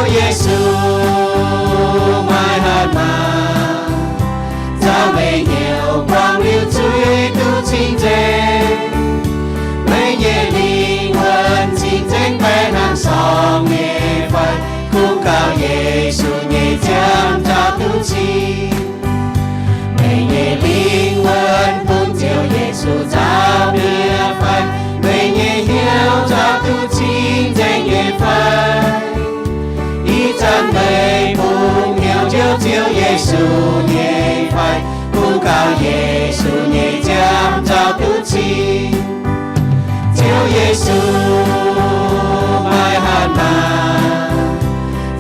Yesu, maaih hatc maaz, nzauh meih hnyouv buangh liuz zuiz duqv cing-nzengc. Meih nyei lingh wuonh cing-nzengc baeqc hnangv sorng nyei fai, kungx gauh Yesu nyei nziaamv nzauh duqv cing. Meih nyei lingh wuonh bun Ziouv Yesu nzauh nyei fai, meih nyei hnyouv nzauh duqv cing-nzengc nyei fai. Ih zanc meih bungx hnyouv njoux Ziouv Yesu nyei fai, kungx gauh Yesu nyei nziaamv nzauh duqv cing. Ziouv Yesu, maaih hatc maaz,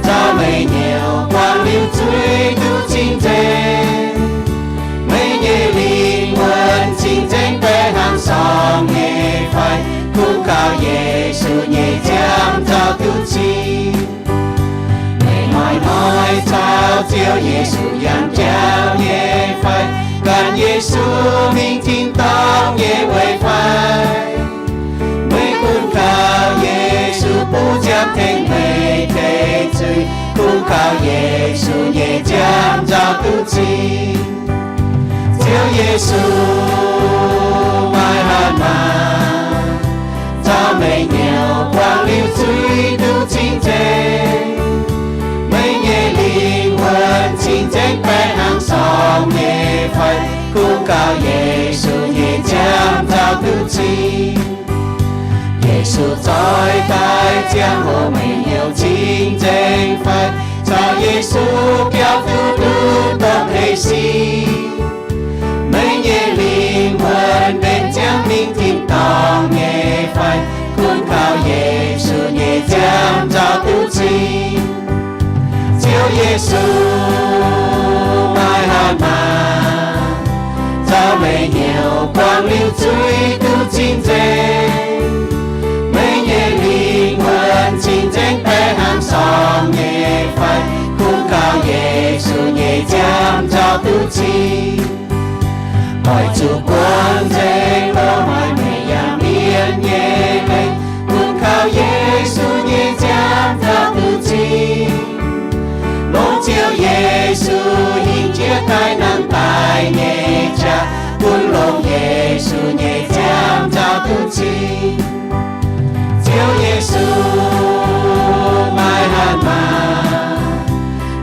nzauh meih hnyouv buangh liuz zuiz duqv cing-nzengc. Meih nyei lingh wuonh cing-nzengc baeqc hnangv sorng nyei fai, kungx gauh Yesu nyei nziaamv nzauh duqv cing. Meih hnoi-hnoi caux Ziouv Yesu yangh jauv nyei fai, gan Yesu mingh tin-dorngh nyei weic fai. Meih kungx gauh Yesu bun nziaamv tengx meih tei zuiz, kungx gauh Yesu nyei nziaamv nzauh duqv cing. Ziouv Yesu, maaih hatc maaz, nzauh meih hnyouv buangh liuz zuiz duqv cing-nzengc. Meih nyei lingh wuonh cing-nzengc baeqc hnangv sorng nyei fai, kungx gauh Yesu nyei nziaamv nzauh duqv cing. Yesu zoix daaih ziangh hoc meih hnyouv cing-nzengc fai, caux Yesu biaux duqv duqv dongh hleix sic. Meih nyei lingh wuonh mbenc ziangx mingh tin-dorngh nyei fai, kungx gauh Yesu nyei nziaamv nzauh duqv cing. Ziouv Yesu, maaih hatc maaz, nzauh meih hnyouv buangh liuz zuiz duqv cing-nzengc. Meih nyei lingh wuonh cing-nzengc baeqc hnangv sorng nyei fai, kungx gauh Yesu nyei nziaamv nzauh duqv cing. Oix zuqc buangh nzengc longc haic meih yaac mienv nyei lengc, kungx gauh Yesu nyei nziaamv nzauh duqv cing. Longc Ziouv Yesu hingh jiex daaih nanv daaih nyei qaqv, bun longc Yesu nyei nziaamv nzauh duqv cing. Ziouv Yesu, maaih hatc maaz,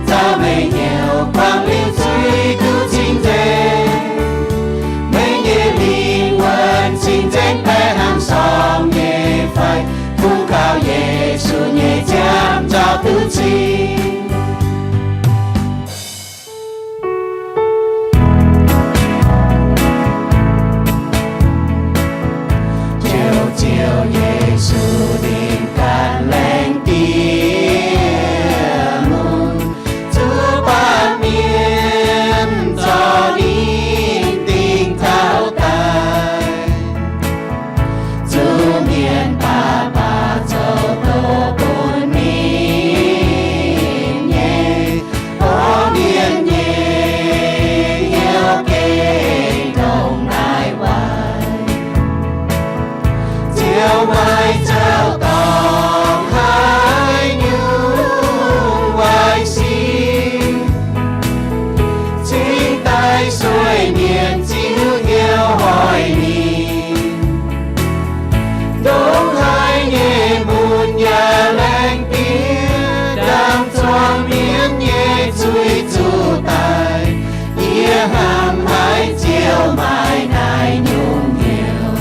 nzauh meih hnyouv buangh liuz zuiz duqv cing-nzengc. Meih nyei lingh wuonh cing-nzengc baeqc hnangv sorng nyei fai, kungx gauh Yesu nyei nziaamv nzauh duqv cing. Ziouv, Ziouv Yesu, ninh ganh laengz diex mun, zuqc baamh mienh zorqv ninh dingh taux daaih. Zuqc mienh baac baac zoux doqc bun ninh nyei, gorngv mienh nyei hnyouv gengh ndongc naaiv waaic. Ziouv maiv zaux dorngc haaix nyungc waaic sic, cingx daaih sueih mienh ziux hnyouv hoic ninh. Ndongc haaix nyei mun yaac laengz diex ndaamv-zuangx mienh nyei zuiz zuqc daic. Yie hnamv haiz Ziouv maaih naaiv nyungc hnyouv.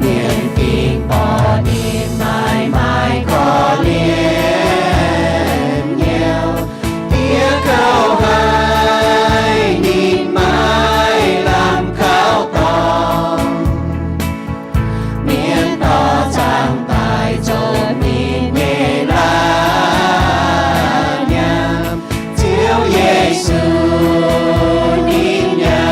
Mienh gengh borqv ninh maaih maaih korv-lienh hnyouv, diev kouv haic ninh maaih lamh kaux dorngx. Mienh dorh zaangc daaih zoux ninh nyei laaix nyaanh. Ziouv Yesu, ninh yaac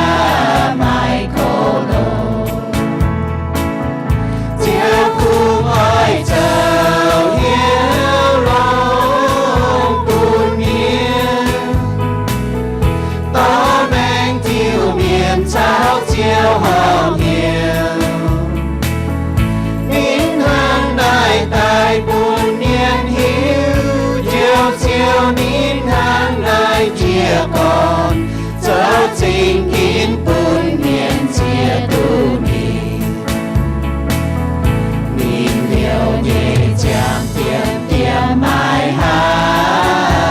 gorn, zoux zingh ginv bun mienh ziex duqv mingh. Ninh liouh nyei ziangh diemv diemv maaih hatc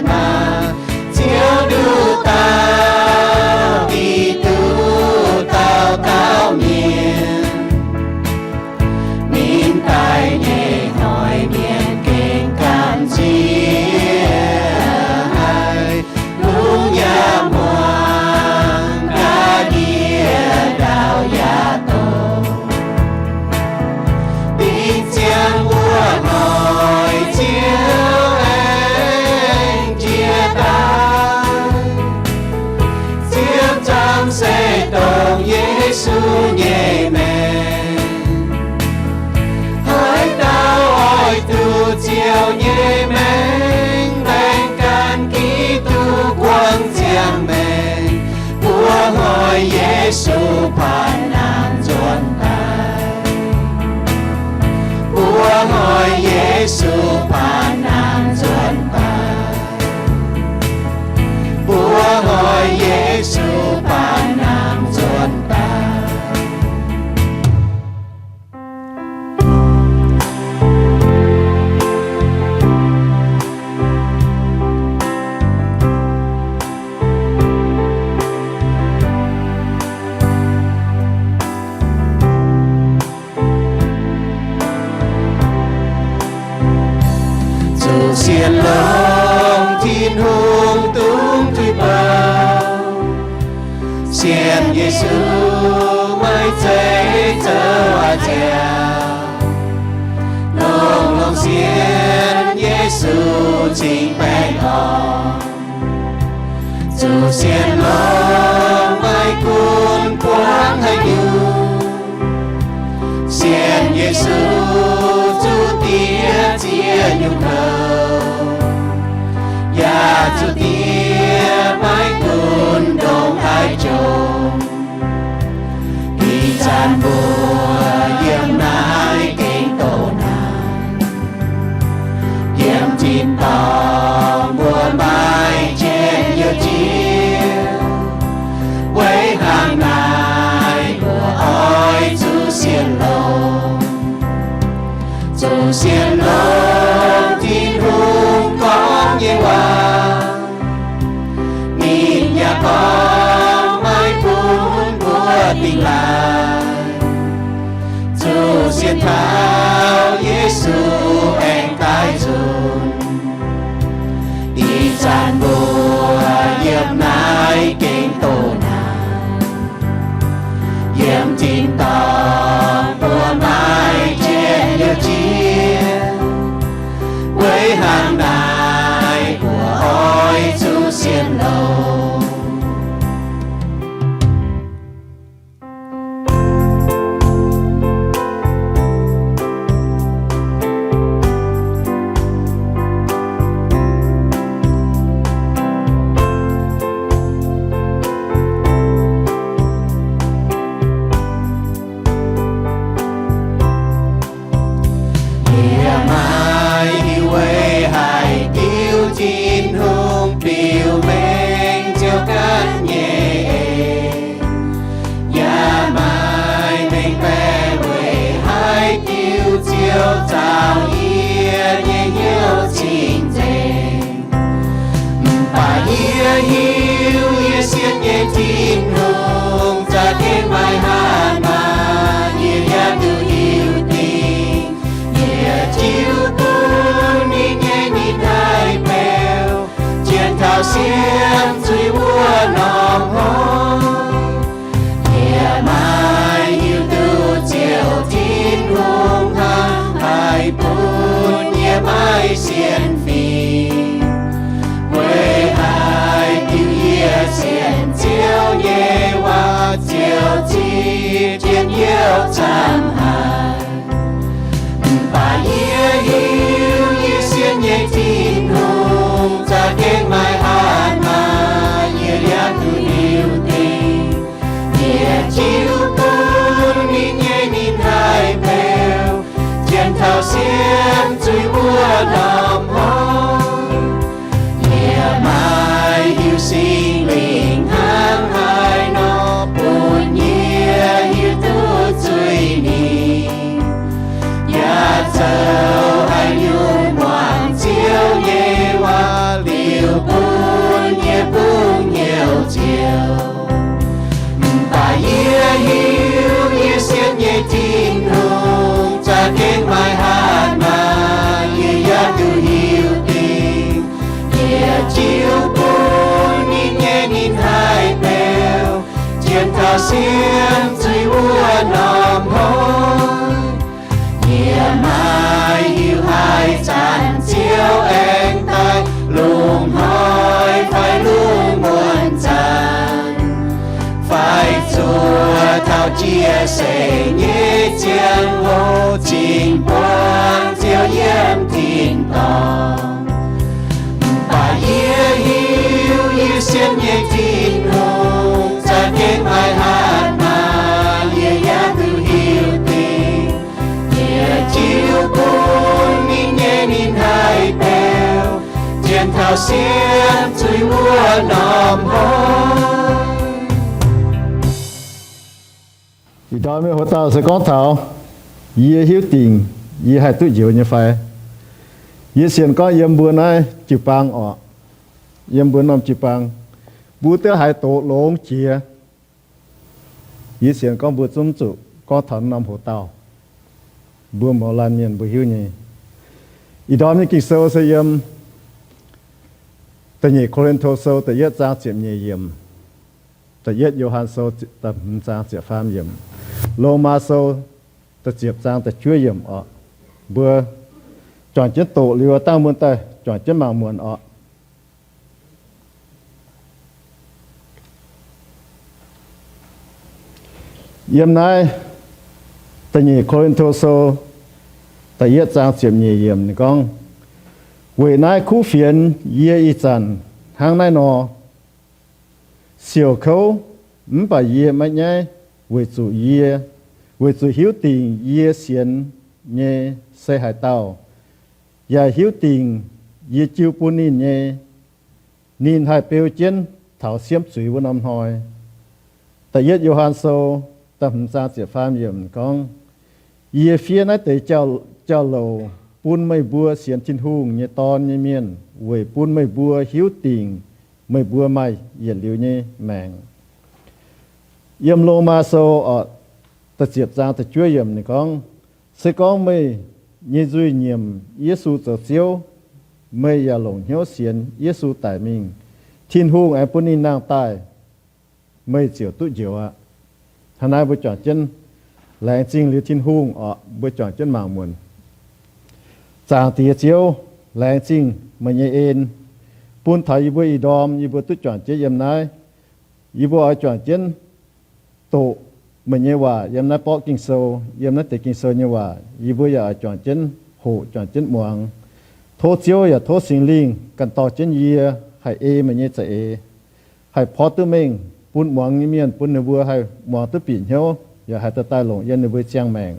maaz, Ziouv nduqc dauh, Giduc dauh dauh mienh. Ninh daaih nyei hnoi mienh gengh gamh nziex haic, lungh yaac muangx ga'ndiev ndaauv yaac doqc. Dingc ziangx wuov hnoi Ziouv aengx jiex daaih. Ziepc nzaangc se dongh Yesu nyei maengc. Haaix dauh oix duqv Ziouv nyei maengc, laengz ganh Giduc buangv ziangh maengc. Mbuo hnoi Yesu paanx nangh nzuonx daaih. Mbuo hnoi Yesu paanx nangh nzuonx daaih. Mbuo hnoi Yesu paanx nangh nzuonx daaih. Zuqc sienx longx Tin-Hungh dungx tuix bouh. Sienx Yesu maiv zeiz zoux haaix nziaauc. Longx-longx sienx Yesu cingx baengh orn. Zuqc sienx longx maiv gunv buangv haaix nyungc. Sienx Yesu zuqc diex ziex nyungc kouv, yaac zuqc diex maiv gunv ndongc haaix jomc. Ih zanc mbuo yiem naaiv gengh doqc naanc, yiem tin-dorngh mbuo maiv jienv youh jiex. Weic hnangv naaiv mbuo oix zuqc sienx longx, zuqc sienx longx Tin-Hungh gorngv nyei waac. Ninh yaac gorngv maiv bun mbuo dingh laaix, zuqc sienx taux Yesu aengx daaih nzunc. Ih zanc mbuo yiem naaiv gengh doqc naanc, yiem tin-dorngh mbuo maiv jienv youh jiex. Weic hnangv naaiv mbuo oix zuqc sienx longx. Yie maiv hiuv weic haaix diuc Tin-Hungh biux mengh Ziouv ganh nyei en. Yaac maiv mengh baeqc weic haaix diuc Ziouv zaaux yie nyei hnyouv cing-nzengc. Mv baac yie hiuv yie sienx nyei Tin-Hungh za'gengh maaih hatc maaz, yie yaac duqv hiuv dingc. Yie jiu bun ninh nyei ninh haih beu, zien taux siemv zuiz wuov norm hnyouv. Yie maiv hiuv duqv Ziouv Tin-Hungh hnangv haaix bun yie maiv sienx fim. Weic haaix diuc yie sienx Ziouv nyei waac ziouc zipv jienv Ziouv camv haic. Mv baac yie hiuv yie sienx nyei Tin-Hungh za'gengh maaih hatc maaz, yie yaac duqv hiuv dingc. Yie jiu bun ninh nyei ninh haih beu, zien taux siemv zuiz wuov norm hnyouv. Yie maiv Sienx zuiz wuov norm hnoi, yie maiv hiuv haaix zanc Ziouv aengx daaih lungh hnoi fai lungh muonz zanc, fai zuov taux jiex seix nyei ziangh hoc cingx buangh Ziouv yiem tin-dorngh. Mv baac yie hiuv yie sienx nyei Tin-Hungh za'gengh maiv hatc maah! Yie yaac duqv hiuv dingc, yie jiu bun ninh nyei ninh haih beu, zien taux sienx zuiz wuov norm hnoi. Ih ndorm mienh hoc dauh se gorngv taux, yie hiuv dingc yie haih duqv njoux nyei fai? Yie sienx gorngv yiem mbuo naaiv jiu-baang orqc, yiem mbuo norm jiu-baang, mbuo duqv haiz doqc longx jiex. Yie sienx gorngv mbuo zungv zuqc gorngv taux norm hoc dauh, mbuo mouz laanh mienh mbuo hiuv nyei. Ih ndorm nyei Ging-Sou se yiem Da'nyeic Ko^lin^to Sou da'yietv zaang ziepc nyeic yiemc, da'yietv Yo^han Sou da'hmz zaang ziepc faam yiemc, Lomaa Sou da'ziepc zaang da'juov yiemc orqc. Mbuo juangc jienv doqc liuz dangh mbuo daaih juangc jienv mangc muonc orqc. Yiem naaiv Da'nyeic Ko^lin^to Sou da'yietv zaang ziepc nyeic yiemc ninh gorngv, weic naaiv kuv fienx yie ih zanc hnangv naaiv nor, siouc kouv, mv baac yie maiv nyaiv, weic zuqc yie, weic zuqc hiuv dingc yie sienx nyei se haaix dauh, yaac hiuv dingc yie jiu bun ninh nyei, ninh haih beu jienv taux siemv zuiz wuov norm hnoi. Da'yietv Yo^han Sou da'hmz zaang ziepc faam yiemc gorngv, yie fiev naaiv deix jauv-louc bun meih mbuo sienx Tin-Hungh nyei Dorn nyei mienh, weic bun meih mbuo hiuv dingc meih mbuo maaih yietc liuz nyei maengc. Yiem Lomaa Sou da'ziepc zaang da'juov yiemc ninh gorngv, se gorngv meih nyei nzuih nyiemc Yesu zoux Ziouv, meih yaac longc hnyouv sienx Yesu daic mingh, Tin-Hungh aengx bun ninh nangh daaih, meih ziouc duqv njoux aqv. Hnangv naaiv mbuo juangc jienv laengz zingh liuz Tin-Hungh orqc, mbuo juangc jienv mangc muonc. Zaangc Diex Ziouv, laengz zingh meih nyei en bun taux yie mbuo ih ndorm yie mbuo duqv juangc jienv yiem naaiv. Yie mbuo oix juangc jienv doqc meih nyei waac yiem naaiv borqv Ging-Sou, yiem naaiv deix Ging-Sou nyei waac. Yie mbuo yaac oix juangc jienv hoqc, juangc jienv muangx. Tov Ziouv yaac tov Singx Lingh ganh dorh jienv yie haih ei meih nyei za'eix, haih porv duqv mengh bun muangx nyei mienh, bun ninh mbuo haih muangx duqv bieqc hnyouv, yaac haih daaih daaih longc yiem ninh mbuo ziangh maengc.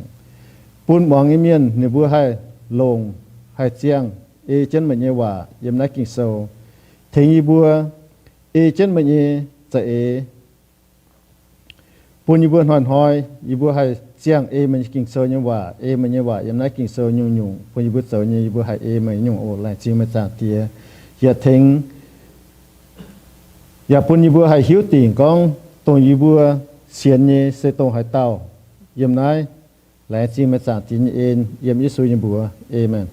Bun muangx nyei mienh ninh mbuo haih longc, haih ziangh ei jienv meih nyei waac yiem naaiv Ging-Sou. Tengx yie mbuo ei jienv meih nyei za'eix, bun yie mbuo hnoi-hnoi yie mbuo haih ziangh ei meih nyei Ging-Sou nyei waac, ei meih nyei waac yiem naaiv Ging-Sou nyungc-nyungc bun yie mbuo zoux nyei, yie mbuo haih ei meih nyungc oc. Laengz zingh meih Zaangc Diex, yaac tengx, yaac bun yie mbuo haih hiuv dingc gorngv dongh yie mbuo sienx nyei se dongh haaix dauh. Yiem naaiv laengz zingh meih Zaangc Diex nyei en, yiem Yesu nyei mbuox, aamen.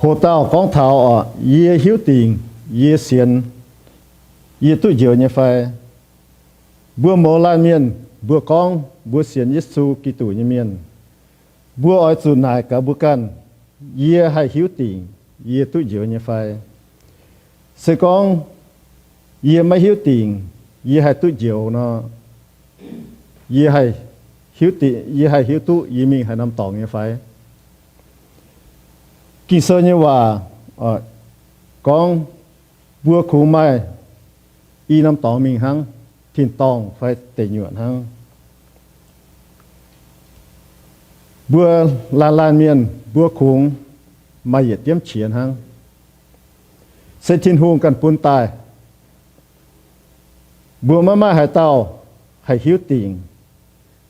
Hoc dauh gorngv taux oc, yie hiuv dingc yie sienx, yie duqv njoux nyei fai? Mbuo mouz laanh mienh mbuo gorngv mbuo sienx Yesu Giduc nyei mienh, mbuo oix zuqc naaic gaax mbuo ganh, yie haih hiuv dingc yie duqv njoux nyei fai? Se gorngv yie maiv hiuv dingc yie haih duqv njoux nor, yie haih hiuv duqv yie mingh haaix norm dorngx nyei fai? Ging-Sou nyei waac gorngv mbuo kungx maaih i norm dorngx mingh hnangv, tin-dorngh fai deic nyuoqc hnangv. Mbuo laanh laanh mienh mbuo kungx maaih yietc diemv qiex hnangv, se Tin-Hungh ganh bun daaih. Mbuo maiv maaih haaix dauh haih hiuv dingc,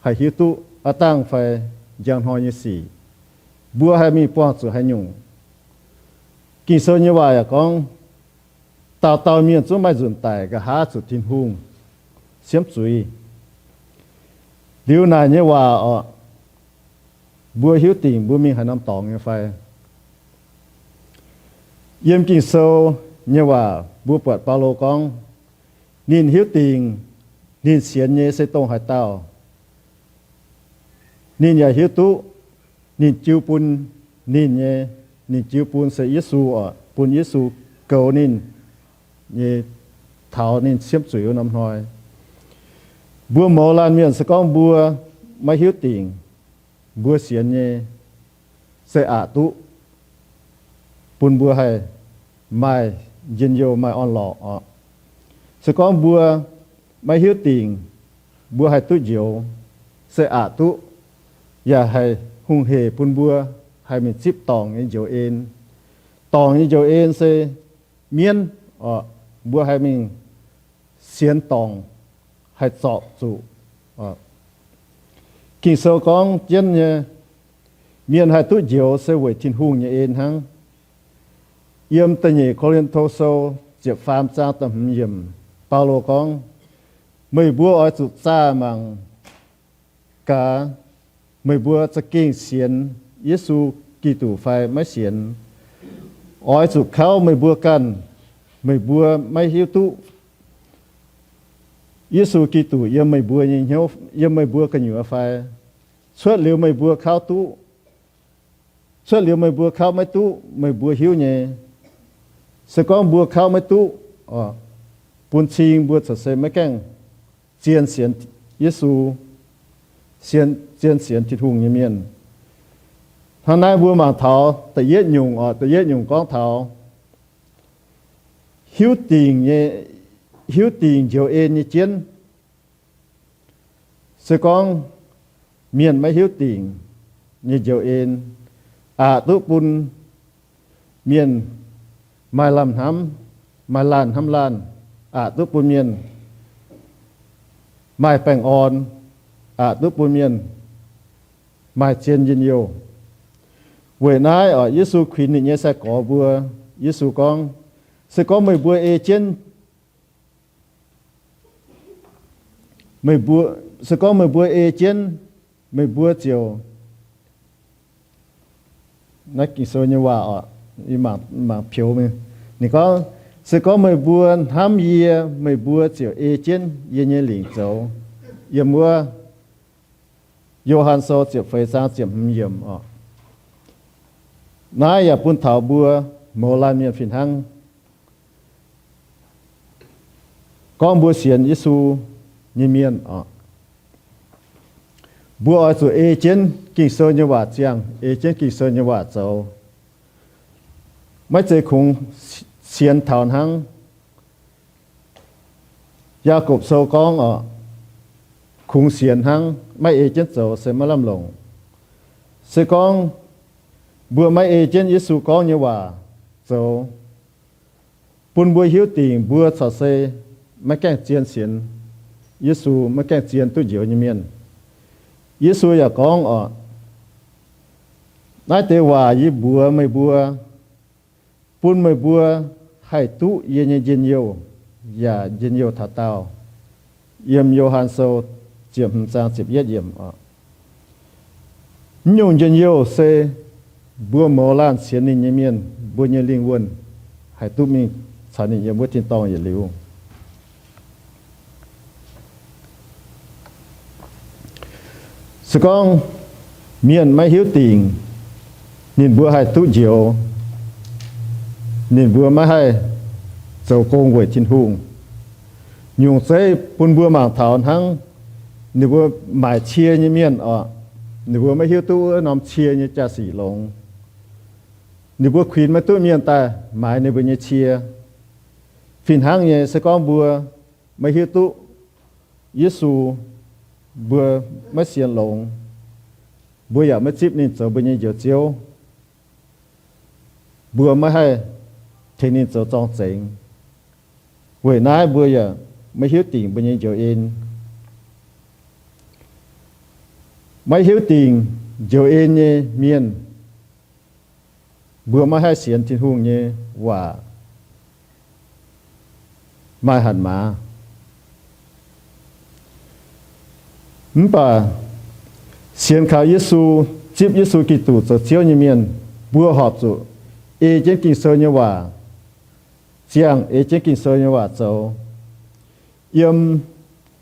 haih hiuv duqv aav dangh fai njang hnoi nyei sic. Mbuo haih mingh buangh zuqc haaix nyungc? Ging-Sou nyei waac yaac gorngv, dauh dauh mienh zungv maaih nzunc daic nqa'haav zuqc Tin-Hungh siemv zuiz. Liuz naaic nyei waac oc, mbuo hiuv dingc mbuo mingh haaix norm dorngx nyei fai? Yiem Ging-Sou nyei waac mbuo buatc Baulo gorngv, Ninh hiuv dingc ninh sienx nyei se dongh haaix dauh. Ninh yaac hiuv duqv ninh jiu bun ninh nyei, ninh jiu bun se Yesu oc, bun Yesu goux ninh nyei taux ninh siemv zuiz wuov norm hnoi. Mbuo mouz laanh mienh se gorngv mbuo maiv hiuv dingc mbuo sienx nyei, se aqc duqv bun mbuo haih maaih njien-youh maaih orn-lorqc oc. Se gorngv mbuo maiv hiuv dingc mbuo haih duqv njoux, se aqc duqv yaac haih hungh hec bun mbuo haih mingh zipv dorngc nyei njoux en. Dorngc nyei njoux en se mienv oc, mbuo haih mingh sienx dorngc haih zorpc zuqc. Ging-Sou gorngv jienv nyei, mienh haih duqv njoux se weic Tin-Hungh nyei en hnangv. Yiem da'nyeic Ko^lin^to Sou ziepc faam zaang da'hmz yiemc, Baulo gorngv, meih mbuo oix zuqc zaah mangc gaax, meih mbuo za'gengh sienx Yesu Giduc fai maiv sienx. Oix zuqc kauv meih mbuo ganh, meih mbuo maiv hiuv duqv Yesu Giduc yiem meih mbuo nyei hnyouv, yiem meih mbuo gu'nyuoz fai? Cuotv liuz meih mbuo kauv duqv, cuotv liuz meih mbuo kauv maiv duqv, meih mbuo hiuv nyei. Se gorngv mbuo kauv maiv duqv, bun cing mbuo corc se maiv gaengh zien sienx Yesu, zien sienx Tin-Hungh nyei mienh. Hnangv naaiv mbuo mangc taux da'yietv nyungc oc, da'yietv nyungc gorngv taux hiuv dingc nyei, hiuv dingc njoux en nyei jienv. Se gorngv mienh maiv hiuv dingc nyei njoux en, aqc duqv bun mienh maaih lamh hnamv, maaih laanh hnamv laanh, aqc duqv bun mienh maaih baengh orn, aqc duqv bun mienh maaih zien njien-youh. Weic naaiv oc, Yesu kuinx ninh nyei sai-gorx mbuo, Yesu gorngv, se gorngv meih mbuo ei jienv, meih mbuo, se gorngv meih mbuo ei jienv, meih mbuo ziouc, naaiv Ging-Sou nyei waac oc, mangc, mangc peux mingh. Ninh gorngv, se gorngv meih mbuo hnamv yie, meih mbuo ziouc ei jienv yie nyei lingc zoux. Yiem wuov Yo^han Sou ziepc feix zaang ziepc hmz yiemc oc. Naaiv yaac bun taux mbuo mouz laanh mienh fih hnangv. Gorngv mbuo sienx Yesu nyei mienh oc, mbuo oix zuqc ei jienv Ging-Sou nyei waac ziangh, ei jienv Ging-Sou nyei waac zoux. Maiv zeiz kungx sienx taux hnangv. Yaagorpc Sou gorngv oc, kungx sienx hnangv, maiv ei jienv zoux se maiv lamh longc. Se gorngv mbuo maiv ei jienv Yesu gorngv nyei waac zoux, bun mbuo hiuv dingc mbuo corc se maiv gaengh zien sienx Yesu, maiv gaengh zien duqv njoux nyei mienh. Yesu yaac gorngv oc, naaiv deix waac yie mbuox meih mbuo, bun meih mbuo haih duqv yie nyei njien-youh, yaac njien-youh taux daauh. Yiem Yo^han Sou ziepc hmz zaang ziepc yietv yiemc oc. Mv nyungc njien-youh se mbuo mouz laanh sienx ninh nyei mienh, mbuo nyei lingh wuonh haih duqv mingh caux ninh yiem wuov tin-dorngh yietc liuz. Se gorngv mienh maiv hiuv dingc ninh mbuo haih duqv njoux, ninh mbuo maiv haih zoux gong weic Tin-Hungh. Nyungc zeiv bun mbuo mangc taux hnangv, ninh mbuo maaic cie nyei mienh oc, ninh mbuo maiv hiuv duqv wuov norm cie nyei jaa-sic longx. Ninh mbuo kuinx maiv duqv mienh daaih maaiz ninh mbuo nyei cie. Fih hnangv nyei, se gorngv mbuo maiv hiuv duqv Yesu, mbuo maiv sienx longx, mbuo yaac maiv zipv ninh zoux mbuo nyei Njoux Ziouv, mbuo maiv haih tengx ninh zoux zorng-zengx. Weic naaiv mbuo yaac maiv hiuv dingc mbuo nyei njoux en. Maiv hiuv dingc njoux en nyei mienh, mbuo maiv haih sienx Tin-Hungh nyei waac, maaih hatc maaz. Mv baac sienx kaux Yesu, zipv Yesu Giduc zoux Ziouv nyei mienh, mbuo horpc zuqc ei jienv Ging-Sou nyei waac ziangh, ei jienv Ging-Sou nyei waac zoux. Yiem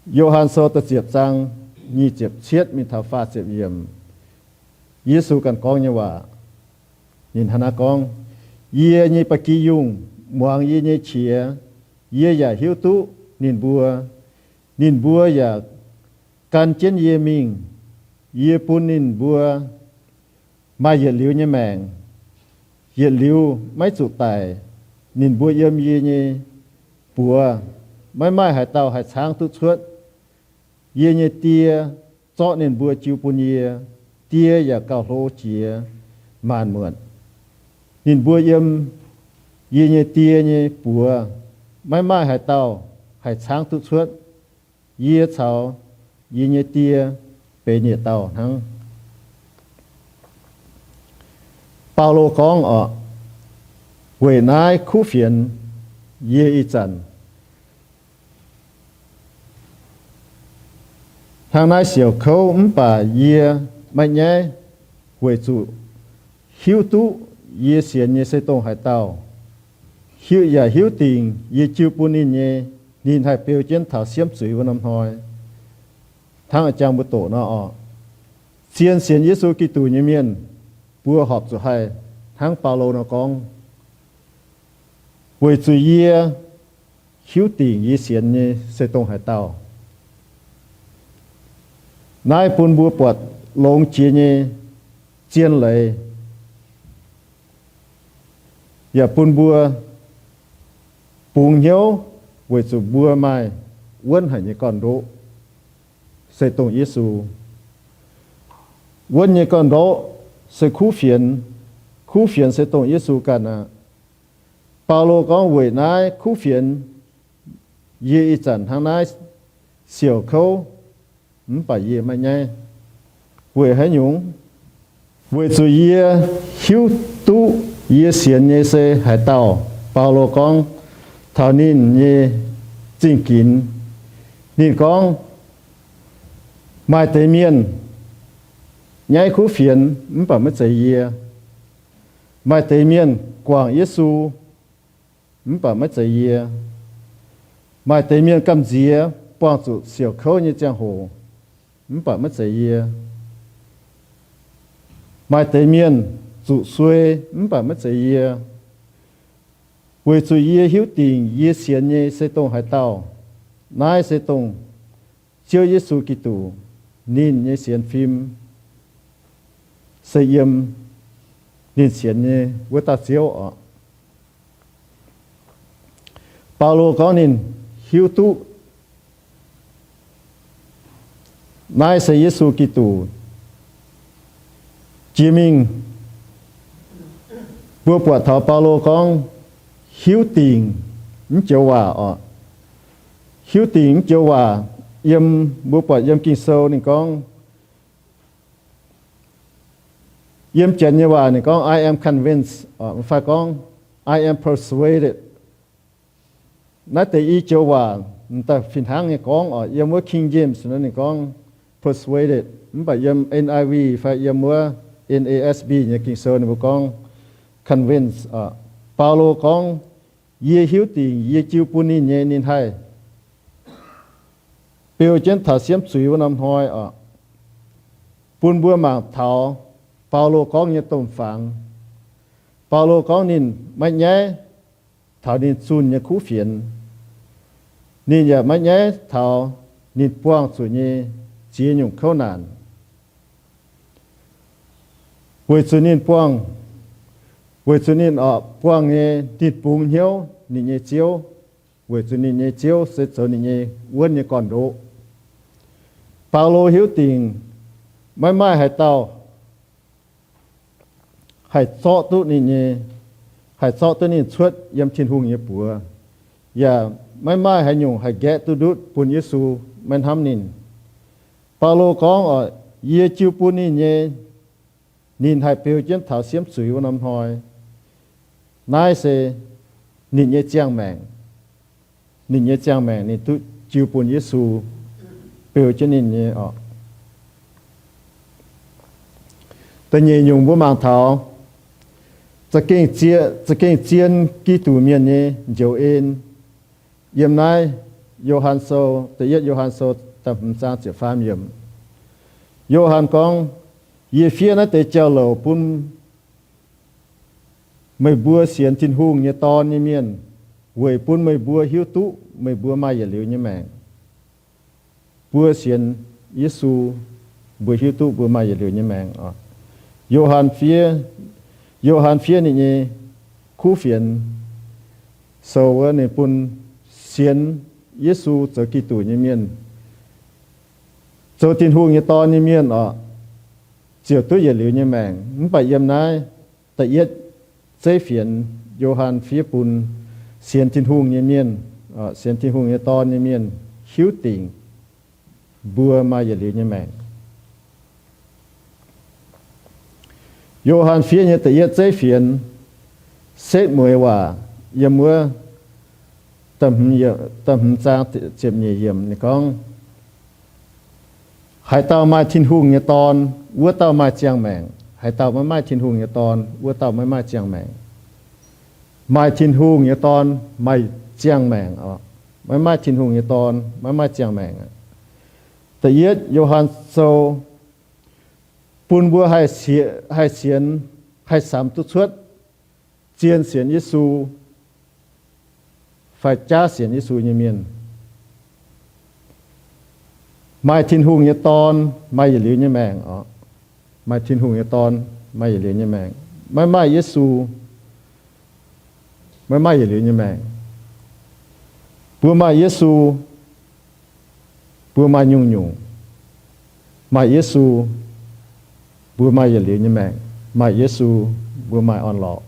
Yo^han Sou da'ziepc zaang nyic ziepc cietv mingh taux faah ziepc yiemc, Yesu ganh gorngv nyei waac. Ninh hnangv naaiv gorngv, Yie nyei ba'gi yungh muangx yie nyei qiex, yie yaac hiuv duqv ninh mbuo. Ninh mbuo yaac gan jienv yie mingh. Yie bun ninh mbuo maaih yietc liuz nyei maengc, yietc liuz maiv zuqc daic. Ninh mbuo yiem yie nyei buoz, maiv maaih haaix dauh haih caangv duqv cuotv. Yie nyei Die zorqv ninh mbuo jiu bun yie. Die yaac gauh hlo jiex maanc muotc. Ninh mbuo yiem yie nyei Die nyei buoz, maiv maaih haaix dauh haih caangv duqv cuotv. Yie caux yie nyei Die benx yietc dauh hnangv. Baulo gorngv oc, weic naaiv kuv fienx yie ih zanc hnangv naaiv siouc kouv, mv baac yie maiv nyaiv, weic zuqc hiuv duqv yie sienx nyei se dongh haaix dauh, hiuv yaac hiuv dingc yie jiu bun ninh nyei, ninh haih beu jienv taux siemv zuiz wuov norm hnoi. Hnangv a'jang mbuo doqc nor oc, zien sienx Yesu Giduc nyei mienh, mbuo horpc zuqc haih hnangv Baulo nor gorngv, weic zuqc yie hiuv dingc yie sienx nyei se dongh haaix dauh. Naaiv bun mbuo buatc longx jiex nyei zien leiz, yaac bun mbuo bungx hnyouv weic zuqc mbuo maaih wuonv haic nyei gorn-ndoqv, se dongh Yesu. Wuonv nyei gorn-ndoqv se kuv fienx. Kuv fienx se dongh Yesu ganh aqv. Baulo gorngv, weic naaiv kuv fienx yie ih zanc hnangv naaiv siouc kouv, mv baac yie maiv nyaiv. Weic haaix nyungc? Weic zuqc yie hiuv duqv yie sienx nyei se haaix dauh. Baulo gorngv taux ninh nyei zingh ginx. Ninh gorngv, maaih deix mienh nyaiv kuv fienx mv baac maiv zeiz yie. Maaih deix mienh guangc Yesu mv baac maiv zeiz yie. Maaih deix mienh gamh nziex buangh zuqc siouc kouv nyei ziangh hoc mv baac maiv zeiz yie. Maaih deix mienh zuqc suei mv baac maiv zeiz yie. Weic zuqc yie hiuv dingc yie sienx nyei se dongh haaix dauh. Naaiv se dongh Ziouv Yesu Giduc. Ninh nyei sienx fim se yiem ninh sienx nyei wuov dauh Ziouv oc. Baulo gorngv ninh hiuv duqv naaiv se Yesu Giduc. Jiex mingh mbuo buatc taux Baulo gorngv hiuv dingc mv joux waac oc. Hiuv dingc mv joux waac, yiem, mbuo buatc yiem Ging-Sou ninh gorngv, yiem Janx nyei waac ninh gorngv, I am convinced, fai gorngv, I am persuaded. Naaiv deix i joux waac m'daaih fih hnangv nyei gorngv oc. Yiem wuov King James nor ninh gorngv persuaded, mv baac yiem N I V fai yiem wuov N A S B nyei Ging-Sou ninh mbuo gorngv convinced oc. Baulo gorngv, yie hiuv dingc yie jiu bun ninh nyei, ninh haih beu jienv taux siemv zuiz wuov norm hnoi oc. Bun mbuo mangc taux Baulo gorngv nyei domh fangx. Baulo gorngv ninh maiv nyaiv taux ninh zunh nyei kuv fienx. Ninh yaac maiv nyaiv taux ninh buangh zuqc nyei ziex nyungc kouv naanc. Weic zuqc ninh buangh, weic zuqc ninh oc buangh nyei, ninh bungx hnyouv ninh nyei Ziouv, weic zuqc ninh nyei Ziouv se zoux ninh nyei wuonv nyei gorn-ndoqv. Baulo hiuv dingc maiv maaih haaix dauh haih zorqv duqv ninh nyei, haih zorqv duqv ninh cuotv yiem Tin-Hungh nyei buoz, yaac maiv maaih haaix nyungc haih nqaeqv duqv ndutv bun Yesu maiv hnamv ninh. Baulo gorngv oc, yie jiu bun ninh nyei, ninh haih beu jienv taux siemv zuiz wuov norm hnoi. Naaiv se ninh nyei ziangh maengc. Ninh nyei ziangh maengc ninh duqv jiu bun Yesu beu jienv ninh nyei oc. Da'nyeic nyungc mbuo mangc taux za'gengh zien, za'gengh zien Giduc mienh nyei njoux en yiem naaiv Yo^han Sou, da'yietv Yo^han Sou da'hmz zaang ziepc faam yiemc. Yo^han gorngv, Yie fiev naaiv deix jauv-louc bun meih mbuo sienx Tin-Hungh nyei Dorn nyei mienh, weic bun meih mbuo hiuv duqv meih mbuo maaih yietc liuz nyei maengc. Mbuo sienx Yesu, mbuo hiuv duqv mbuo maaih yietc liuz nyei maengc oc. Yo^han fiev, Yo^han fiev ninh nyei kuv fienx sou wuov, ninh bun sienx Yesu zoux Giduc nyei mienh, zoux Tin-Hungh nyei Dorn nyei mienh oc, ziouc duqv yietc liuz nyei maengc. Mv baac yiem naaiv da'yietv zeiv fienx Yo^han fiev bun sienx Tin-Hungh nyei mienh, sienx Tin-Hungh nyei Dorn nyei mienh hiuv dingc mbuo maaih yietc liuz nyei maengc. Yo^han fiev nyei da'yietv zeiv fienx setv mueiz waac yiem wuov da'hmz zaang ziepc nyeic yiemc, ninh gorngv, Haaix dauh maaih Tin-Hungh nyei Dorn, wuov dauh maaih ziangh maengc. Haaix dauh maiv maaih Tin-Hungh nyei Dorn, wuov dauh maiv maaih ziangh maengc. Maaih Tin-Hungh nyei Dorn maaih ziangh maengc oc. Maiv maaih Tin-Hungh nyei Dorn maiv maaih ziangh maengc. Da'yietv Yo^han Sou bun mbuo haih sienx, haih samx duqv cuotv zien sienx Yesu fai jaav sienx Yesu nyei mienh. Maaih Tin-Hungh nyei Dorn maaih yietc liuz nyei maengc oc. Maaih Tin-Hungh nyei Dorn maaih yietc liuz nyei maengc. Maiv maaih Yesu, maiv maaih yietc liuz nyei maengc. Mbuo maaih Yesu, mbuo maaih nyungc-nyungc. Maaih Yesu, mbuo maaih yietc liuz nyei maengc. Maaih Yesu, mbuo maaih orn-lorqc.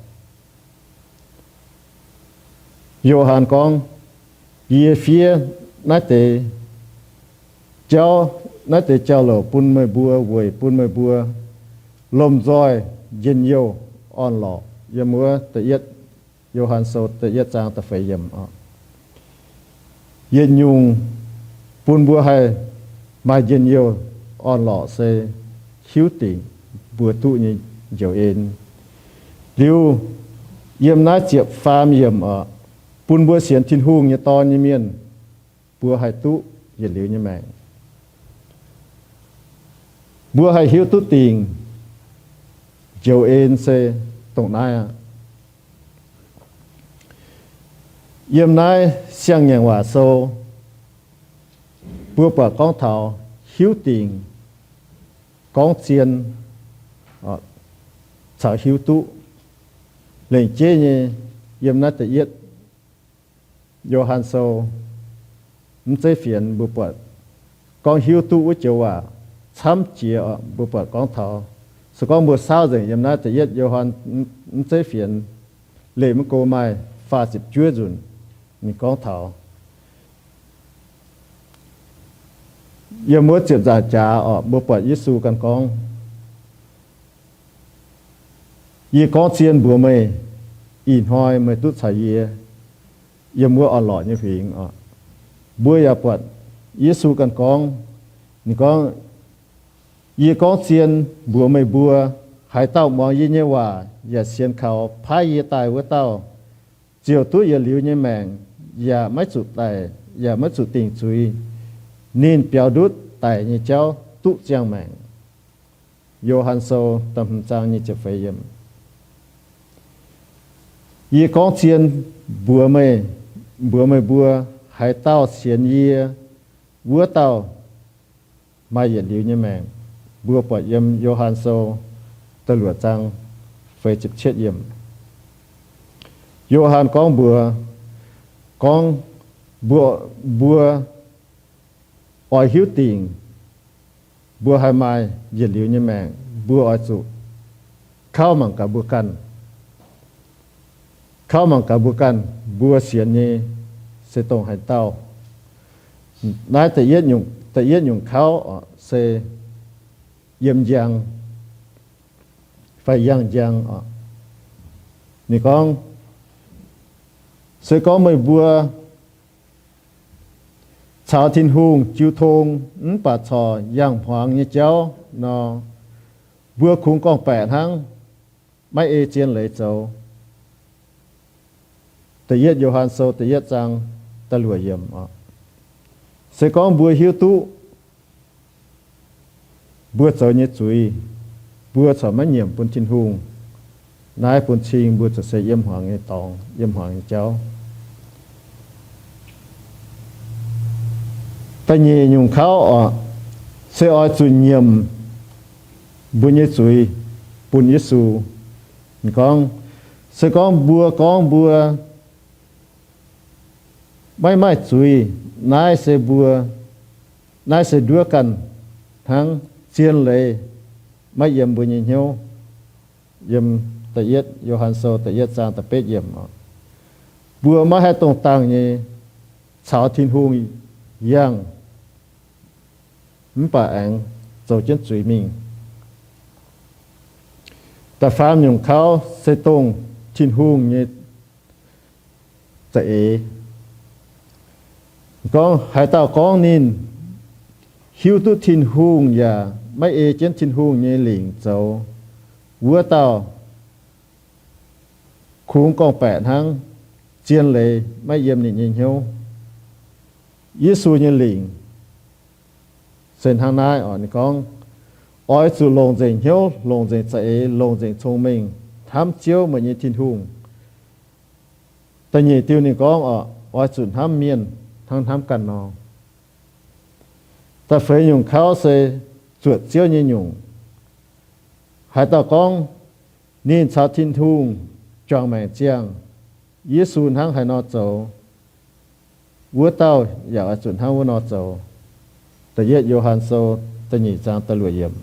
Yo^han gorngv, Yie fiev naaiv deix jauv, naaiv deix jauv-louc bun meih mbuo weic bun meih mbuo lomh nzoih njien-youh orn-lorqc. Yiem wuov da'yietv Yo^han Sou da'yietv zaang da'feix yiemc oc. Yietc nyungc bun mbuo haih maaih njien-youh orn-lorqc se hiuv dingc mbuo duqv nyei njoux en. Liuz, yiem naaiv ziepc faam yiemc oc, bun mbuo sienx Tin-Hungh nyei Dorn nyei mienh, mbuo haih duqv yietc liuz nyei maengc. Mbuo haih hiuv duqv dingc njoux en se dongh naaiv aqv. Yiem naaiv Siang-Ngaengc Waac Sou, mbuo buatc gorngv taux hiuv dingc, gorngv zien, caux hiuv duqv. Lengc jeiv nyei, yiem naaiv da'yietv Yo^han Sou mv zeiv fienx mbuo buatc gorngv hiuv duqv wuov joux waac camv jiex oc. Mbuo buatc gorngv taux, se gorngv mbuo saauv nzengc yiem naaiv da'yietv Yo^han mv zeiv fienx leih mv go maaih faah ziepc juov nzunc, ninh gorngv taux yiem wuov ziepc nzaangc jaax oc, mbuo buatc Yesu ganh gorngv, Yie gorngv zien mbuox meih, ih hnoi meih duqv caux yie yiem wuov orn-lorqc nyei huingx oc. Mbuo yaac buatc Yesu ganh gorngv, ninh gorngv, Yie gorngv zien mbuox meih mbuo, haaix dauh muangx yie nyei waac yaac sienx kaux paaiv yie daaih wuov dauh, ziouc duqv yietc liuz nyei maengc, yaac maiv zuqc daic, yaac maiv zuqc dingc zuiz. Ninh biaux ndutv daic nyei jauv duqv ziangh maengc. Yo^han Sou da'hmz zaang nyic ziepc feix yiemc. Yie gorngv zien mbuox meih, mbuox meih mbuo, haaix dauh sienx yie, wuov dauh maaih yietc liuz nyei maengc. Mbuo buatc yiem Yo^han Sou da'luoqc zaang feix ziepc cietv yiemc. Yo^han gorngv mbuox, gorngv mbuo, mbuo oix hiuv dingc mbuo haih maaih yietc liuz nyei maengc, mbuo oix zuqc kauv mangc gaax mbuo ganh. Kauv mangc gaax mbuo ganh, mbuo sienx nyei se dongh haaix dauh. Naaiv da'yietv nyungc, da'yietv nyungc kauv se yiem njang fai yangh njang oc. Ninh gorngv, se gorngv meih mbuo caux Tin-Hungh jiu tong mv baac corc yangh hmuangx nyei jauv nor, mbuo kungx gorngv-baeqc hnangv, maiv ei zien leiz zoux. Da'yietv Yo^han Sou da'yietv zaang da'luoqc yiemc oc. Se gorngv mbuo hiuv duqv mbuo zoux nyei zuiz, mbuo corc maiv nyiemc bun Tin-Hungh, naaiv bun cing mbuo ziouc se yiem hmuangx nyei dorngx, yiem hmuangx nyei jauv. Da'nyeic nyungc kauv oc, se oix zuqc nyiemc mbuo nyei zuiz bun Yesu. Gorngv, se gorngv mbuo gorngv mbuo maiv maaih zuiz, naaiv se mbuo, naaiv se nduov ganh hnangv, zien leiz maiv yiem mbuo nyei hnyouv. Yiem da'yietv Yo^han Sou da'yietv zaang da'betv yiemc oc, mbuo maiv haih dongh dangh nyei caux Tin-Hungh yangh, mv baac aengx zoux jienv zuiz mingh. Da'faam nyungc kauv se dongh Tin-Hungh nyei za'eix. Gorngv haaix dauh gorngv ninh hiuv duqv Tin-Hungh yaac maiv ei jienv Tin-Hungh nyei lingc zoux, wuov dauh kungx gorngv-baeqc hnangv, zien leiz maiv yiem ninh nyei hnyouv. Yesu nyei lingc se hnangv naaiv oc. Ninh gorngv, oix zuqc longc nzengc hnyouv, longc nzengc za'eix, longc nzengc cong-mengh hnamv Ziouv meih nyei Tin-Hungh. Da'nyeic diuh ninh gorngv oc, oix zuqc hnamv mienh hnangv hnamv ganh nor. Da'feix nyungc kauv se zuotc Ziouv nyei nyungc. Haaix dauh gorngv ninh caux Tin-Hungh juangc maengc ziangh, Yesu hnangv haaix nor zoux, wuov dauh yaac oix zuqc hnangv wuov nor zoux. Da'yietv Yo^han Sou da'nyeic zaang da'luoqc yiemc.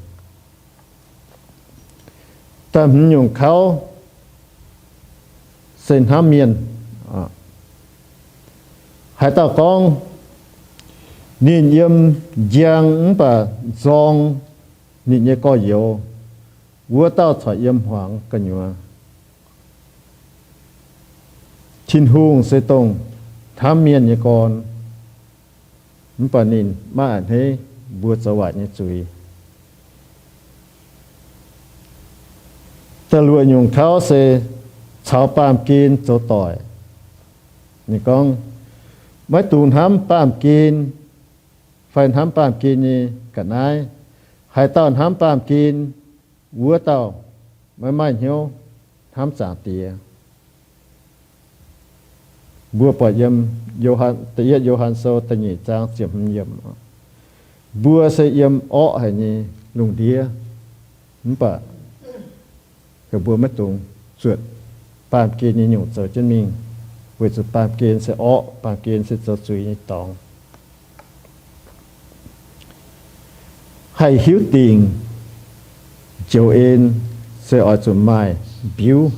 Da'hmz nyungc kauv se hnamv mienh. Haaix dauh gorngv ninh yiem njang mv baac nzorng ninh nyei gorx-youz, wuov dauh corc yiem hmuangx gu'nyuoz. Tin-Hungh se dongh hnamv mienh nyei gorn, mv baac ninh maiv a'hneiv mbuo zoux waaic nyei zuiz. Da'luoqc nyungc kauv se caux baamh gen zoux doic. Ninh gorngv, maiv dungx hnamv baamh gen fai hnamv baamh gen nyei ga'naaiv. Haaix dauh hnamv baamh gen, wuov dauh maiv maaih hnyouv hnamv Zaangc Diex. Mbuo buatc yiem Yo^han, da'yietv Yo^han Sou da'nyeic zaang ziepc hmz yiemc. Mbuo se yiem orqv haic nyei lungh ndiev, mv baac mbuo maiv dungx zuotc baamh gen nyei nyungc zoux jienv mingh, weic zuqc baamh gen se orqv, baamh gen se zoux zuiz nyei dorngx. Haih hiuv dingc njoux en se oix zuqc maaih mbiuv.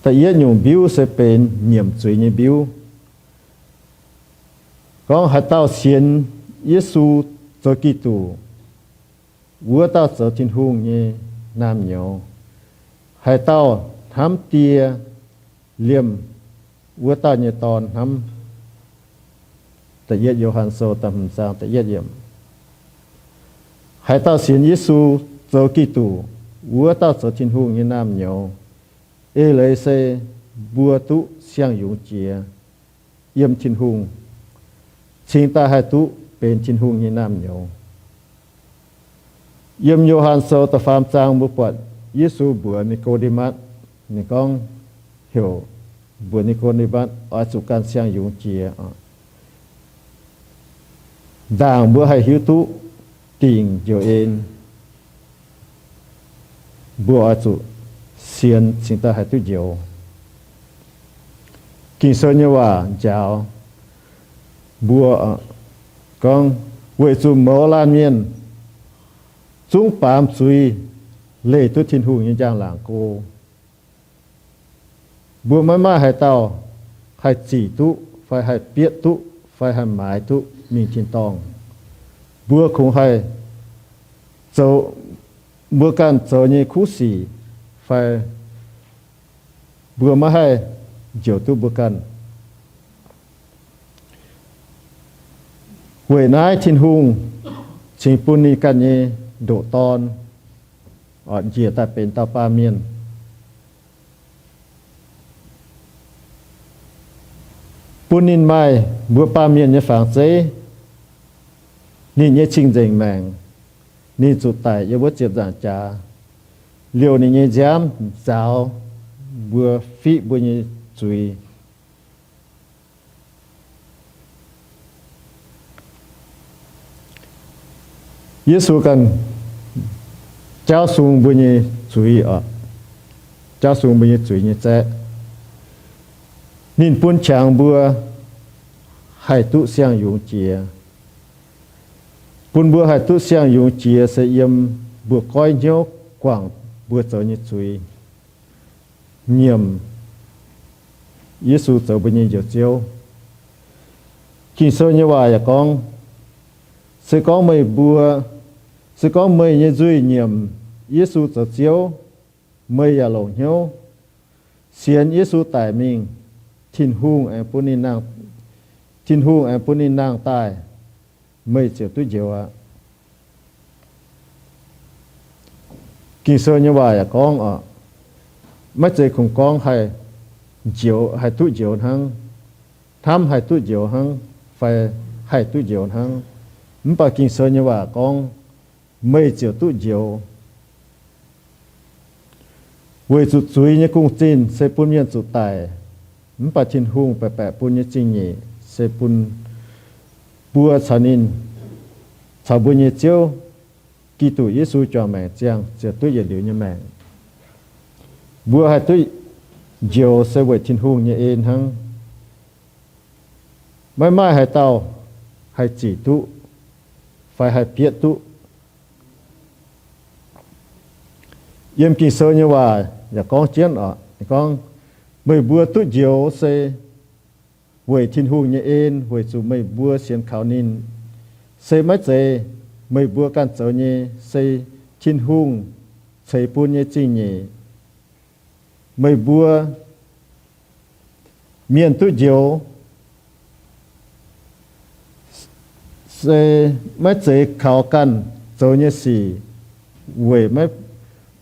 Da'yietv nyungc mbiuv se benx nyiemc zuiz nyei mbiuv. Gorngv haaix dauh sienx Yesu zoux Giduc, wuov dauh zoux Tin-Hungh nyei naamh nyouz. Haaix dauh hnamv Die liemh wuov dauh nyei dorn hnamv. Da'yietv Yo^han Sou da'hmz zaang da'yietv yiemc. Haaix dauh sienx Yesu zoux Giduc, wuov dauh zoux Tin-Hungh nyei naamh nyouz. Eix leiz se mbuo duqv siang-yungz jiex yiem Tin-Hungh, cingx daaih haih duqv benx Tin-Hungh nyei naamh nyouz. Yiem Yo^han Sou da'faam zaang mbuo buatc Yesu mbuox Ni^ko^nde^matv, ninh gorngv heuc mbuox Ni^ko^nde^matv oix zuqc ganh siang-yungz jiex. Ndaangc mbuo haih hiuv duqv dingc njoux en, mbuo oix zuqc sienx cingx daaih haih duqv njoux. Ging-Sou nyei waac njaaux mbuo gorngv, weic zuqc mouz laanh mienh zungv baamz zuiz leih duqv Tin-Hungh nyei njang-laangc go. Mbuo maiv maaih haaix dauh haih zic duqv fai haih bietv duqv fai haih maaiz duqv mingh tin-dorngh. Mbuo kungx haih zoux, mbuo ganh zoux nyei kuv sic fai mbuo maiv haih njoux duqv mbuo ganh. Weic naaiv Tin-Hungh cingx bun ninh ganh nyei ndoqc Dorn njiec daaih benx dauh baamh mienh, bun ninh maaih mbuo baamh mienh nyei fangx zeiv, Ninh nyei cing-nzengc maengc, ninh zuqc daic yiem wuov ziepc nzaangc jaax, liouh ninh nyei nziaamv nzaaux mbuo, fiqv mbuo nyei zuiz. Yesu ganh jaauv sung mbuo nyei zuiz oc, jaauv sung mbuo nyei zuiz nyei zaeqv. Ninh bun qangx mbuo haih duqv siang-yungz jiex. Bun mbuo haih duqv siang-yungz jiex se yiem mbuo goiv hnyouv guangc mbuo zoux nyei zuiz, nyiemc Yesu zoux mbuo nyei Njoux Ziouv. Ging-Sou nyei waac yaac gorngv, se gorngv meih mbuo, se gorngv meih nyei nzuih nyiemc Yesu zoux Ziouv, meih yaac longc hnyouv sienx Yesu daic mingh, Tin-Hungh aengx bun ninh nangh, Tin-Hungh aengx bun ninh nangh daaih, meih ziouc duqv njoux aqv. Ging-Sou nyei waac yaac gorngv oc, maiv zeiz kungx gorngv haih njoux, haih duqv njoux hnangv, hnamv haih duqv njoux hnangv, fai haih duqv njoux hnangv. Mv baac Ging-Sou nyei waac gorngv, meih ziouc duqv njoux. Weic zuqc zuiz nyei gong-zinh se bun mienh zuqc daic, mv baac Tin-Hungh baeqc baeqc bun nyei zingh nyeic se bun mbuo caux ninh, caux mbuo nyei Ziouv, Giduc Yesu, juangc maengc ziangh ziouc duqv yietc liuz nyei maengc. Mbuo haih duqv njoux se weic Tin-Hungh nyei en hnangv. Maiv maaih haaix dauh haih zic duqv fai haih bietv duqv. Yiem Ging-Sou nyei waac yaac gorngv jienv oc, ninh gorngv, meih mbuo duqv njoux se weic Tin-Hungh nyei en, weic zuqc meih mbuo sienx kaux ninh. Se maiv zeiz meih mbuo ganh zoux nyei, se Tin-Hungh ceix bun nyei zingh nyeic. Meih mbuo mienh duqv njoux se maiv zeiz kaux ganh zoux nyei sic, weic maiv,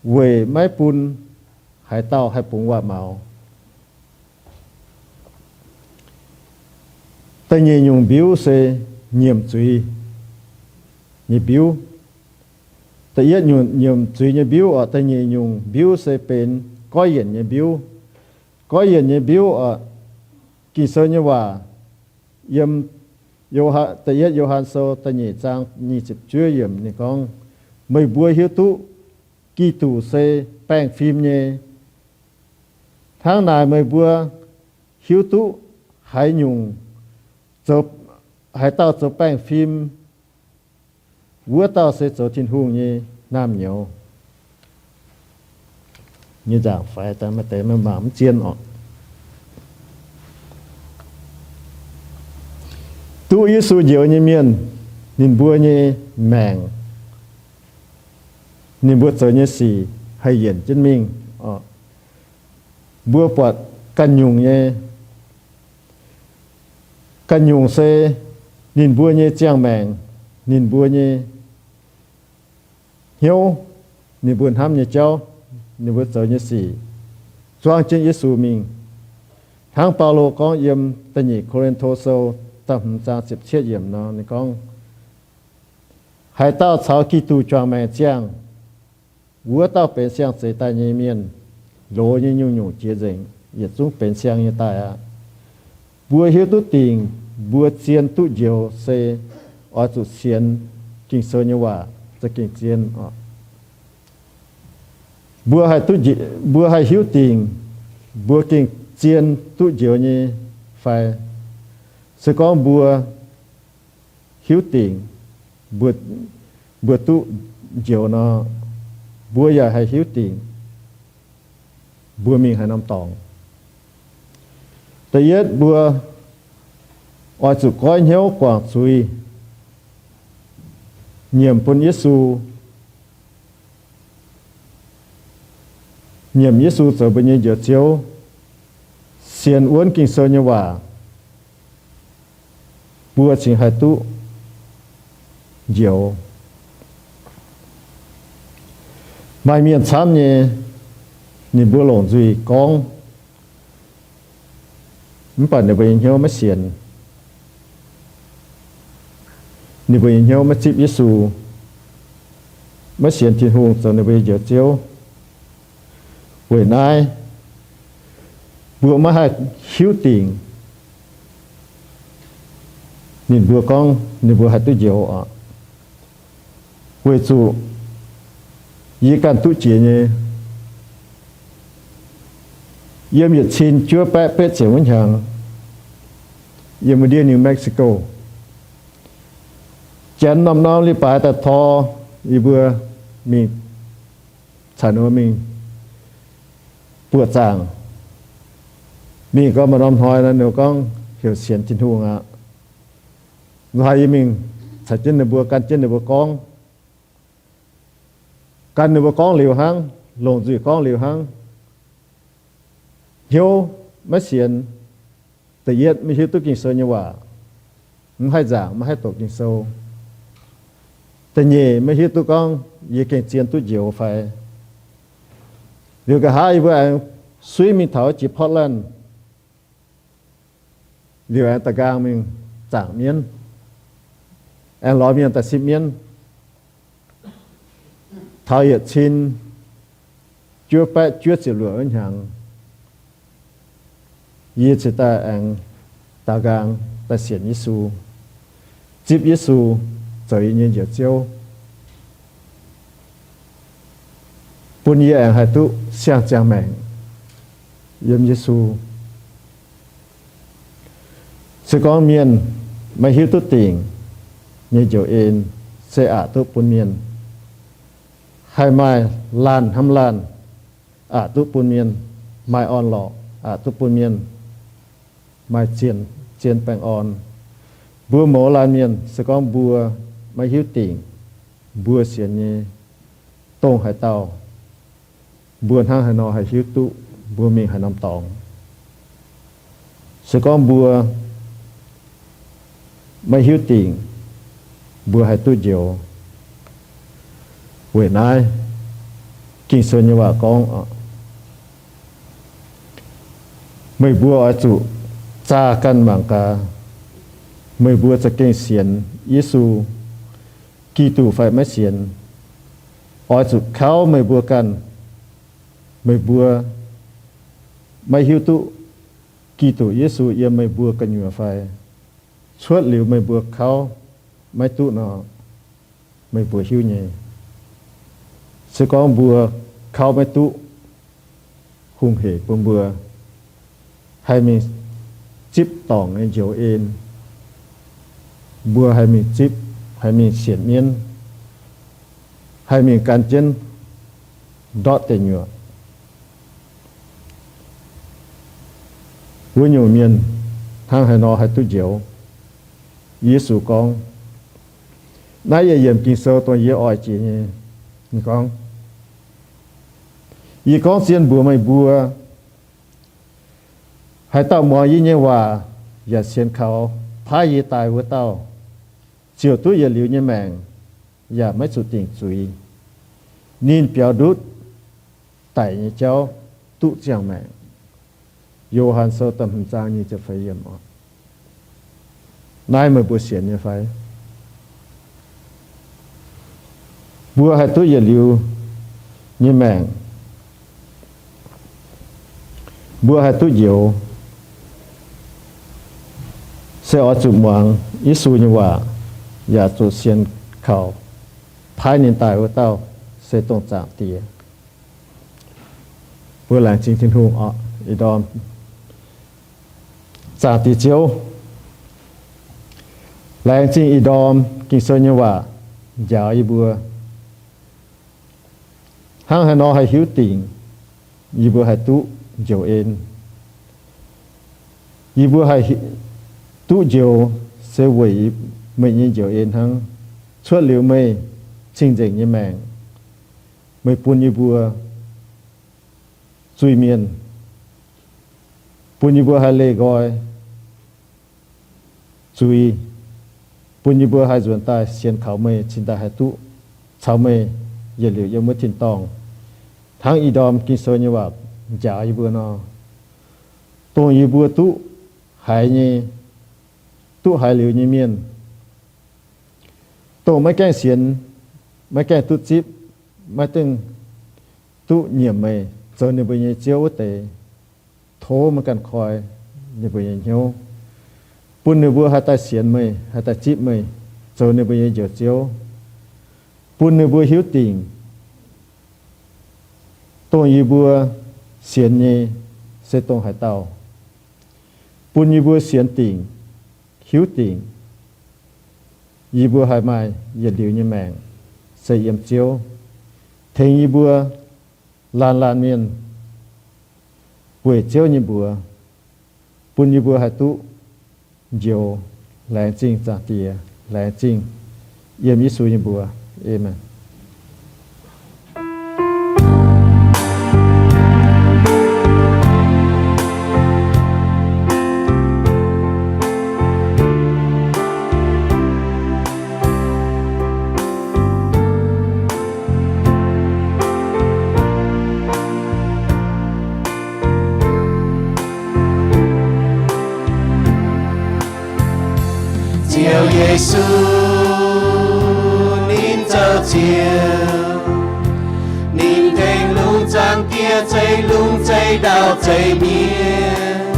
weic maiv bun haaix dauh haih bungx waac-maux. Da'nyeic nyungc mbiuv se nyiemc zuiz nyei mbiuv. Da'yietv nyungc nyiemc zuiz nyei mbiuv oc. Da'nyeic nyungc mbiuv se benx goiv yienc nyei mbiuv. Goiv yienc nyei mbiuv oc, Ging-Sou nyei waac yiem Yo-, Da'yietv Yo^han Sou da'nyeic zaang nyic ziepc juov yiemc ninh gorngv, meih mbuo hiuv duqv Giduc se baengh fim nyei. Hnangv naaic meih mbuo hiuv duqv haaix nyungc zoux, haaix dauh zoux baengh fim, wuov dauh se zoux Tin-Hungh nyei naamh nyouz. Nyei nzaangc faix daaih maaih deix maiv mangc mv zien oc. Duqv Yesu njoux nyei mienh, ninh mbuo nyei maengc, ninh mbuo zoux nyei sic haih yienc jienv mingh oc. Mbuo buatc ganh nyungc nyei, ganh nyungc se ninh mbuo nyei ziangh maengc, ninh mbuo nyei hnyouv, ninh mbuo hnamv nyei jauv, ninh mbuo zoux nyei sic, zuangv jienv Yesu mingh. Hnangv Baulo gorngv yiem da'nyeic Ko^lin^to Sou da'hmz zaang ziepc cietv yiemc nor, ninh gorngv, haaix dauh caux Giduc juangc maengc ziangh, wuov dauh benx siang-zeix daaih nyei mienh. Loz nyei nyungc-nyungc jiex nzengc, yietc zungv benx siang nyei daaih aqv. Mbuo hiuv duqv dingc mbuo zien duqv njoux se oix zuqc sienx Ging-Sou nyei waac za'gengh zien oc. Mbuo haih duqv njoux, mbuo haih hiuv dingc mbuo gengh zien duqv njoux nyei fai? Se gorngv mbuo hiuv dingc mbuo, mbuo duqv njoux nor, mbuo yaac haih hiuv dingc mbuo mingh haaix norm dorngx. Da'yietv, mbuo oix zuqc goiv hnyouv guangc zuiz, nyiemc bun Yesu, nyiemc Yesu zoux mbuo nyei Njoux Ziouv, sienx wuonv Ging-Sou nyei waac, mbuo cingx haih duqv njoux. Maaih mienh camv nyei, ninh mbuo longc nzuih gorngv, mv baac ninh mbuo nyei hnyouv maiv sienx. ninh mbuo nyei hnyouv maiv zipv Yesu, maiv sienx Tin-Hungh zoux ninh mbuo nyei Njoux Ziouv. Weic naaiv, mbuo maiv haih hiuv dingc ninh mbuo gorngv ninh mbuo haih duqv njoux oc. Weic zuqc yie ganh duqv jiex nyei, yiem yietc cin juov baeqv betv ziepc wuov hnyangx, yiem ndiev New Mexico, janx norm-norm leiz-baaix daaih tor yie mbuo mingh caux ninh mbuo mingh buoqc zaangc. Mingh gau maaih norm hnoi nor, ninh mbuo gorngv heuc sienx Tin-Hungh aqv. Nzunc haaix yie mingh caux jienv ninh mbuo, gan jienv ninh mbuo gorngv, gan ninh mbuo gorngv liuz hnangv, longc nzuih gorngv liuz hnangv. Hnyouv maiv sienx. Da'yietv, maiv hiuv duqv Ging-Sou nyei waac, mv haih nzaangc, maiv haih doqc Ging-Sou. Da'nyeic, maiv hiuv duqv gorngv yie gengh zien duqv njoux fai. Liuz nqa'haav yie mbuo aengx suiv mingh taux jiex Portland, liuz aengx da'nqaang mingh zaangc mienv, aengx lorz mienh daaih sipv mienv. Taux yietc cin juov baeqv juov ziepc luoqc wuov hnyangx, yie cingx daaih aengx daaux nqaang daaih sienx Yesu, zipv Yesu zoux yie nyei Njoux Ziouv, bun yie aengx haih duqv siang-ziangh maengc yiem Yesu. Se gorngv mienh maiv hiuv duqv dingc nyei njoux en se aqc duqv bun mienh, haih maaih laanh hnamv laanh aqc duqv bun mienh, maaih orn-lorqc aqc duqv bun mienh, maaih zien, zien baengh orn. Mbuo mouz laanh mienh se gorngv mbuo maiv hiuv dingc mbuo sienx nyei dongh haaix dauh, mbuo hnangv haaix nor haih hiuv duqv mbuo mingh haaix norm dorngx? Se gorngv mbuo maiv hiuv dingc mbuo haih duqv njoux. Weic naaiv Ging-Sou nyei waac gorngv, meih mbuo oix zuqc zaah ganh mangc gaax, meih mbuo za'gengh sienx Yesu Giduc fai maiv sienx. Oix zuqc kauv meih mbuo ganh. Meih mbuo maiv hiuv duqv Giduc Yesu yiem meih mbuo gu'nyuoz fai? Cuotv liuz meih mbuo kauv maiv duqv nor, meih mbuo hiuv nyei. Se gorngv mbuo kauv maiv duqv, hungh hec bun mbuo haih mingh zipv dorngc nyei njoux en. Mbuo haih mingh zipv, haih mingh sienx mienv, haih mingh gan jienv ndortv deic nyuoqc. Wuov nyungc mienh hnangv haaix nor haih duqv njoux? Yesu gorngv, naaiv yaac yiemc Ging-Sou dongh yie oix jiex nyei. Ninh gorngv, yie gorngv zien mbuox meih mbuo, haaix dauh muangx yie nyei waac yaac sienx kaux paaiv yie daaih wuov dauh, ziouc duqv yietc liuz nyei maengc, yaac maiv zuqc dingc zuiz. Ninh biaux ndutv daic nyei jauv duqv ziangh maengc. Yo^han Sou da'hmz zaang nyic ziepc feix yiemc oc. Naaiv meih mbuo sienx nyei fai? Mbuo haih duqv yietc liuz nyei maengc, mbuo haih duqv njoux, se oix zuqc muangx Yesu nyei waac, yaac zuqc sienx kaux paaiv ninh daaih wuov dauh, se dongh Zaangc Diex. Mbuo laengz zingh Tin-Hungh oc. Ih ndorm Zaangc Diex Ziouv, laengz zingh ih ndorm Ging-Sou nyei waac njaaux yie mbuo. Hnangv haaix nor haih hiuv dingc yie mbuo haih duqv njoux en? Yie mbuo haih duqv njoux se weic meih nyei njoux en hnangv. Cuotv liuz meih cing-nzengc nyei maengc, meih bun yie mbuo zuiz-mienh, bun yie mbuo haih leih nqoi zuiz, bun yie mbuo haih nzuonx daaih sienx kaux meih cingx daaih haih duqv caux meih yietc liuz yiem wuov tin-dorngh. Hnangv ih ndorm Ging-Sou nyei waac njaaux yie mbuo nor, dongh yie mbuo duqv haiz nyei, duqv haiz liuz nyei mienh, Dongh maiv gaengh sienx, maiv gaengh duqv zipv, maiv gaengh duqv nyiemc meih zoux ninh mbuo nyei Ziouv wuov deix, tov meih ganh koi ninh mbuo nyei hnyouv, bun ninh mbuo haih daaih sienx meih, haih daaih zipv meih zoux ninh mbuo nyei Njoux Ziouv, bun ninh mbuo hiuv dingc dongh yie mbuo sienx nyei se dongh haaix dauh, bun yie mbuo sienx dingc, hiuv dingc yie mbuo haih maaih yietc liuz nyei maengc se yiem Ziouv, tengx yie mbuo laanh laanh mienh bueix Ziouv nyei mbuox, bun yie mbuo haih duqv njoux. Laengz zingh Zaangc Diex, laengz zingh yiem Yesu nyei mbuox. Aamen. Ziouv Yesu, ninh zoux Ziouv, ninh tengx lungh zaangc Diex ceix lungh ceix ndau ceix mienh,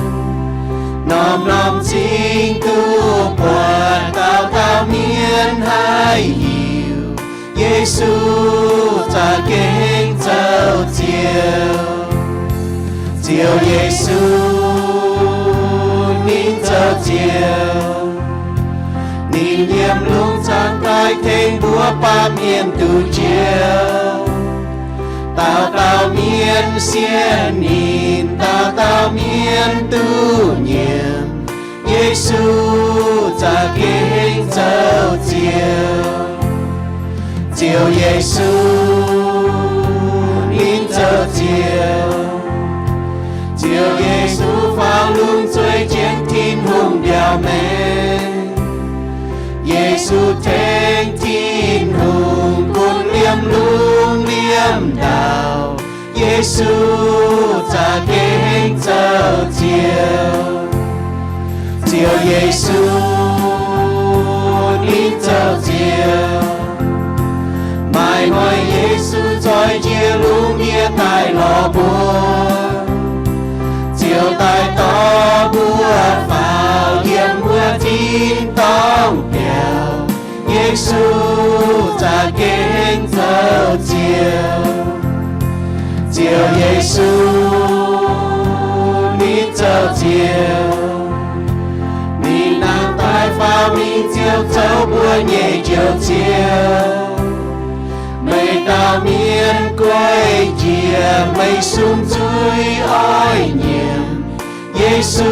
norm-norm cingv duqv buatc dauh dauh mienh haih hiuv Yesu za'gengh zoux Ziouv. Ziouv Yesu, ninh zoux Ziouv, ninh yiem lungh zaangc daaih tengx mbuo baamh mienh duqv njoux. Dauh dauh mienh sienx ninh, dauh dauh mienh duqv nyiemc Yesu za'gengh zoux Ziouv. Ziouv Yesu, ninh zoux Ziouv. Ziouv Yesu faaux lungh zueih jienv Tin-Hungh mbiauz maengx. Yesu tengx Tin-Hungh gunv liemh lungh liemh ndau. Yesu za'gengh zoux Ziouv. Ziouv Yesu, ninh zoux Ziouv. Maaih hnoi Yesu zoih njiec lungh ndiev daaih lorz mbuo. Ziouv daaih dorh mbuo faaux yiem wuov tin-dorngh biauv. Yesu za'gengh zoux Ziouv. Ziouv Yesu, ninh zoux Ziouv. Ninh nangh daaih faaux mingh Ziouv zoux mbuo nyei Njoux Ziouv. Meih dauh mienh gueiv njiec meih sung zuiz oix nyiemc. Yesu